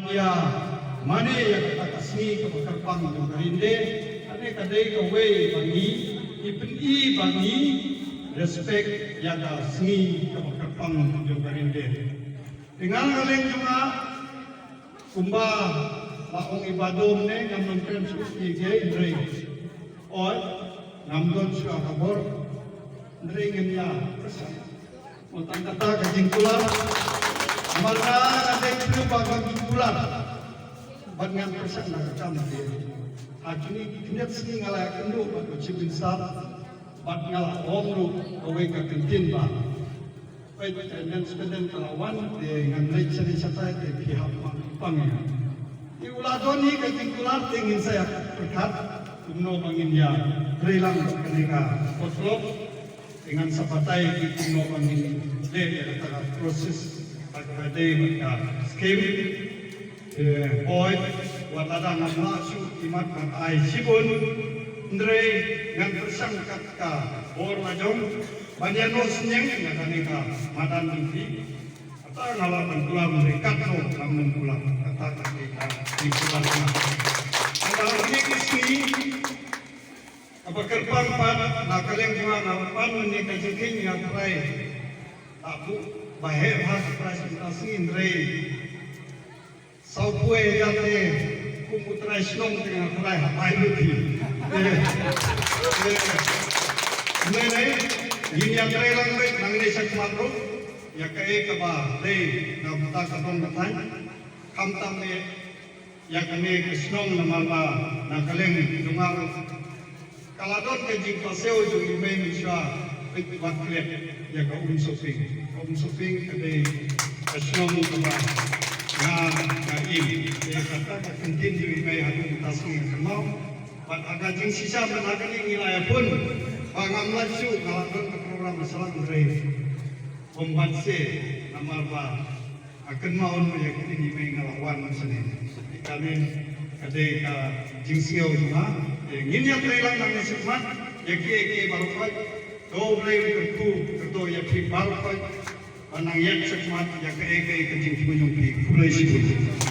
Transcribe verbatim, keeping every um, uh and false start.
Ïa mane ïa kata ka sngi kaba kyrpang jong ka Rynde. Kane ka dei kawei ba ngi, ngi pyni ba ngi respect ïa ka sngi kaba kyrpang jong ka Rynde. Te nga, nga leng jong nga, kumba la ong i Bah Dom ne, ngam nang kren shuh ïa ki hynrei, oi, ngam don shuh ka bor, hynrei ngin ïa pyrshang. Mo tang kata ka jingkular. Namar nga, nga dei khlem ba ka jingkular. Bad ngan pyrshang na ka kam te. Ha kine ki khyndiat sngi nga la ïakynduh bad u Chief Minister. Bad nga la ong ruh kawei ka kyntien ba, peit, attendance pending ka la wan, te ngan leit shane shatai te phi hap pang pang ïa. Te u la don hi ka jingkular te ngin sa ïa pyrkhat kumno ba ngin ïa trei lang bad kane ka Sports Club. Te ngan sa batai ïa ki kumno ba ngin leh ïa kata ka process bad ka dei bad ka scheme. Eh, hooid, wat lada ngam lah shuh imat ban ai shibun, hynrei ngan pyrshang kat ka bor la jong ban ïanoh synñiang ïa kane ka madan jong phi. Kata nga lah ban kular, hynrei katno ngam nang kular. Kata ka dei ka jingkular jong nga. Kata ka dei ka sngi kaba kyrpang pat na ka liang jong nga, nga pan mynne ka jingkheiñ nga trai. La buh ba heh bha ka prize mynta sngi, hynrei sawphew hajar te kum u trai shnong te nga trai ha bai lut hi. Eh, eh, hynrei ngin ïa trei lang beit nangne shakhmat ruh ïa kaei kaba dei na bynta ka dong ka thaiñ. Khamtam eh ïa kane ka shnong namar ba na ka liang jong nga ruh ka la don ka jingpasiaw jong i mei mynshuwa, peit wat klet ïa ka Umsoping. Ka Umsoping ka dei ka shnong kaba nga, nga im. Te kata ka kyntien jong i mei haduh mynta sngi nga kynmaw. Bad ha ka jingshisha mynta kane ngi la ïa phone ba ngam lah shuh, nga la don ka program ha Shillong, hynrei ym ban seh namar ba nga kynmaw noh ïa kine, i mei nga la wan shane. Te kane ka dei ka jingsngew jong nga. Te ngin ïa trei lang nangne shakhmat ïa kiei kiei baroh khoit. To U Blei un kyrkhu kyrdoh ïa phi baroh khoit ban nang ïaid shakhmat ïa kaei kaei ka jingthmu jong phi. Khublei shibun.